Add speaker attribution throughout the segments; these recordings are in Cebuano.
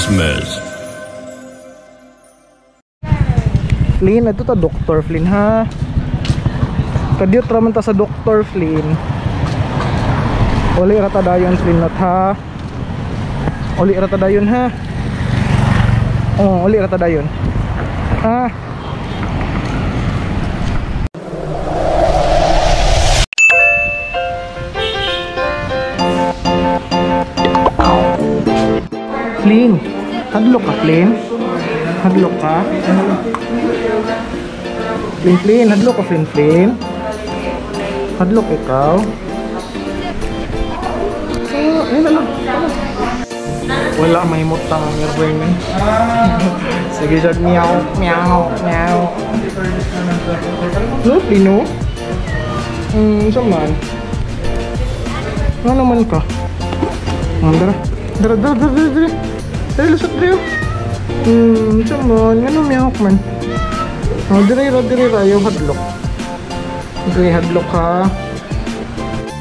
Speaker 1: Christmas.
Speaker 2: Flynn, ito ta Dr. Flynn ha. Kadiyot ra man ta sa Dr. Flynn. Uli ra ta dayon Flynn not ha. Uli ra ta dayon ha. Oh, uli ra ta dayon. Ha. Flynn, hadlok ka Flynn? Hadlok ka? Flynn, Flynn, hadlok ka Flynn, Flynn? Hadlok ikaw? Oh, ayun na lang. Wala, may mutang ang airplane eh. Sige siya, meow, meow, meow. No, Flynn, no? Saan man? Ano naman ka? Dara. Dara, dara, dara, dara, dara. Dara, lusot, dara. Saan man? Ano, meow man? Oh, dire ra, dire ra, ayaw hadlok. Okay, hadlok ha.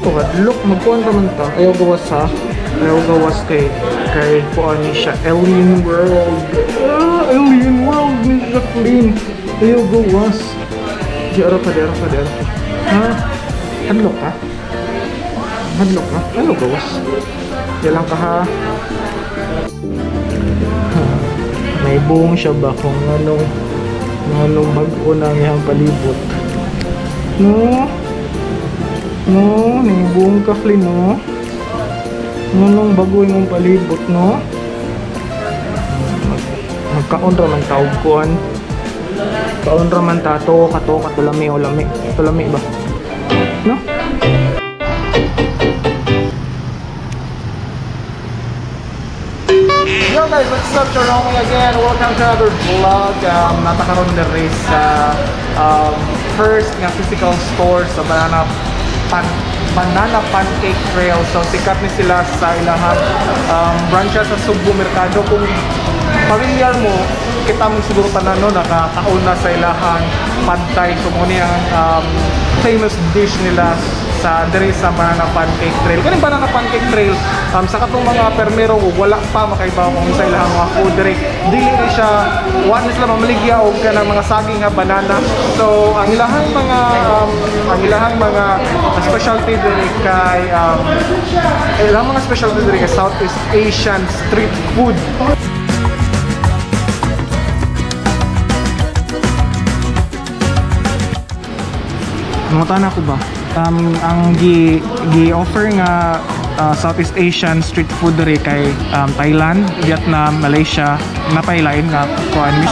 Speaker 2: Oh, hadlok, magkuhan ka man ta. Ayaw gawas ha. Ayaw gawas kay kuan ni siya. Alien World. Ah, Alien World ni siya, Flynn. Ayaw gawas. Di, ara pa, di, ara pa, di, ara pa. Ha? Hadlok ka? Hadlok ka? Ayaw gawas. Di lang ka ha. May buong siya ba kung anong bago na ang iyang palibot. No? No, naibong ka, Flynn, no? Anong bago yung palibot, no? Magkaon raman taog kuan. Kaon raman tato, kato, katulami o lami. Tulami ba? No? Yo guys, what's up? Romy again. Welcome to another vlog. Natakaroon na rin sa first nga physical store sa Banana Pancake Trail. So sikat ni sila sa ilahang branches sa Sugbo Mercado. Kung familiar mo, kita mo siguro tanan no, nakakaon na sa ilahang pad thai. So mo ni ang famous dish nila sa diri sa Banana Pancake Trail. Kaning Banana Pancake Trail, sa katong mga permero wala pa makaibaw kung sa ilahang mga food diri. Dili ni siya, wa ni sila mamaligya og kanang mga saging nga banana. So ang ilahang mga specialty diri kay ilang mga specialty diri kay Southeast Asian street food. Mangutan ako ba? Ang gi-offer nga Southeast Asian street food diri kay Thailand, Vietnam, Malaysia, napailain nga kuan miss.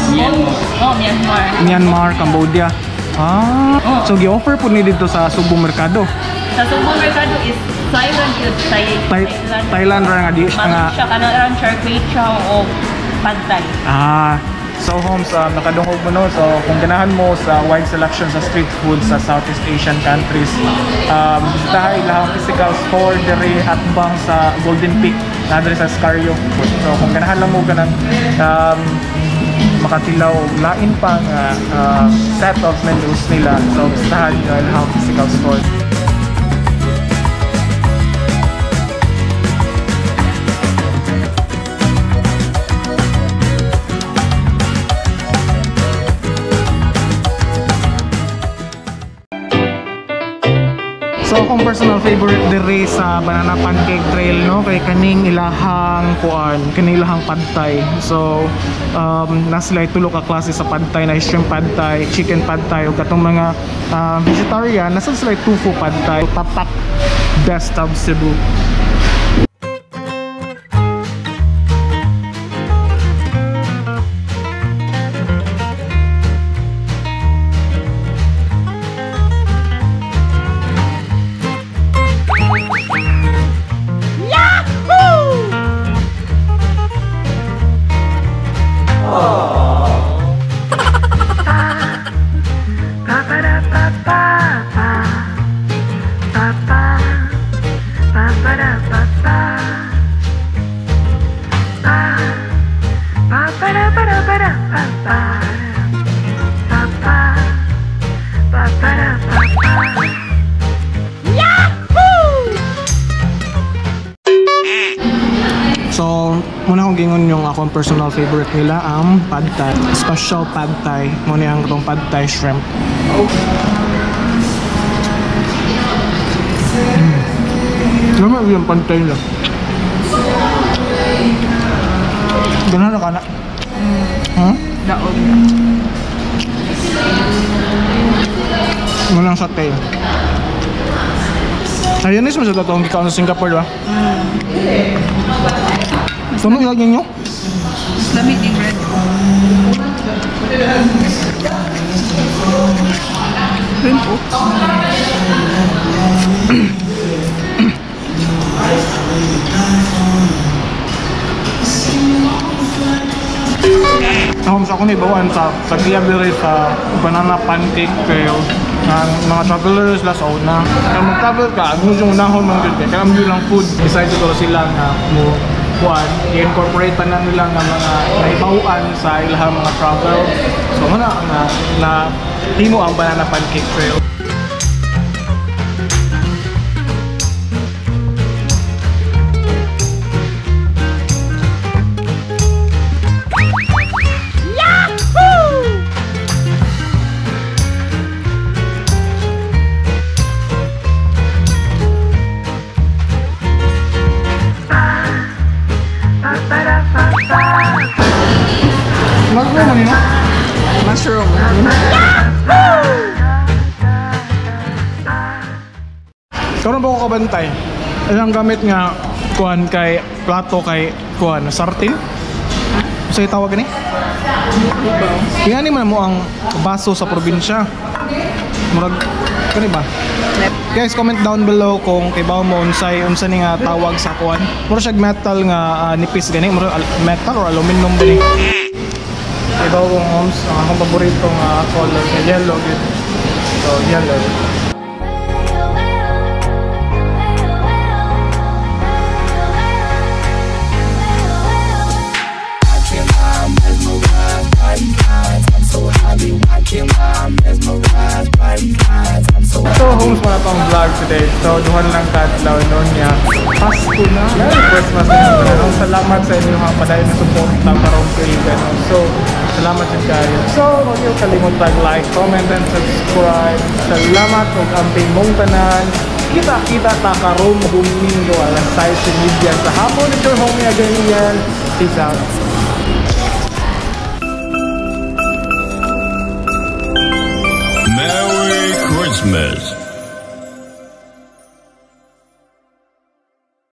Speaker 3: Oh, Myanmar.
Speaker 2: Myanmar, Cambodia. Ah,
Speaker 3: oh.
Speaker 2: So gi-offer po ni dito sa Sugbo Mercado.
Speaker 3: Sa Sugbo Mercado is Thailand yun, Thailand.
Speaker 2: Thailand ra nga dish nga.
Speaker 3: Siya kanang around charkway chow o pad thai.
Speaker 2: Ah. So Holmes, nakadungog mo no. So kung ganahan mo sa wide selection sa street food sa Southeast Asian countries, bisitahay ilahang physical store diri at bang sa Golden Peak na diri sa Scario. So kung ganahan lang mo ganang makatilaw lain pa nga set of menus nila, so bisitahan nyo ilahang physical store. So akong personal favorite diri sa Banana Pancake Trail no kay kaning ilahang kuan, kaning ilahang pad thai. So na sila tulo ka klase sa pad thai, na shrimp pad thai, chicken pad thai ug katong mga vegetarian nasa sila tofu pad thai. Tatak best of Cebu.
Speaker 4: Ba-ba-da-ba-ba-ba. Ba-ba. Ba-ba-da.
Speaker 2: So, muna akong gingon yung akong personal favorite nila, ang pad thai. Special pad thai. Muna ang itong pad thai shrimp. Lama yung pad thai nila. Ganun na ka na.
Speaker 3: Daog.
Speaker 2: Muna ang satay. Ayun is masyado itong gikaon sa Singapore, di ba? So, ano ilagay nyo?
Speaker 3: Mas lamig yung red. Shrimp, oh.
Speaker 2: Ako sa ako ni bawan sa Giabiri sa banana pancake trail ang mga travelers la sa una. Kaya mag-travel ka, ang yung unahon man gyud kay kaya yun lang food. Decide to sila nga mo kuan, i-incorporate tanan nila nga mga nahibaw-an sa ilahang mga travel. So muna nga na himo ang banana pancake trail. Mushroom ano yun?
Speaker 3: Mushroom.
Speaker 2: Karon ba ko kabantay? Ilang gamit nga kuan kay plato kay kuan sartin? Sa tawag gani? Ingani man mo ang baso sa probinsya. Murag kani ba? Guys, comment down below kung kibaw mo unsay unsa ni nga tawag sa kuan. Mura siya metal nga nipis gani, mura metal or aluminum gani. Kibaw kong homes, ang akong paborito nga color nga yellow gyud. So, yellow. So, homes mo na tong vlog today. So, duhan lang kadlaw no niya. Pasko na. Merry Christmas na ito. Salamat sa inyong mga padayon na suporta karong tuig. Ano. So, salamat jud kayo. So, huwag niyo kalimutan like, comment, and subscribe. Salamat ug amping mong tanan. Kita-kita ta karong Domingo alas 6:30 sa hapon. It's your homie again, Ian. Peace out.
Speaker 1: Merry Christmas.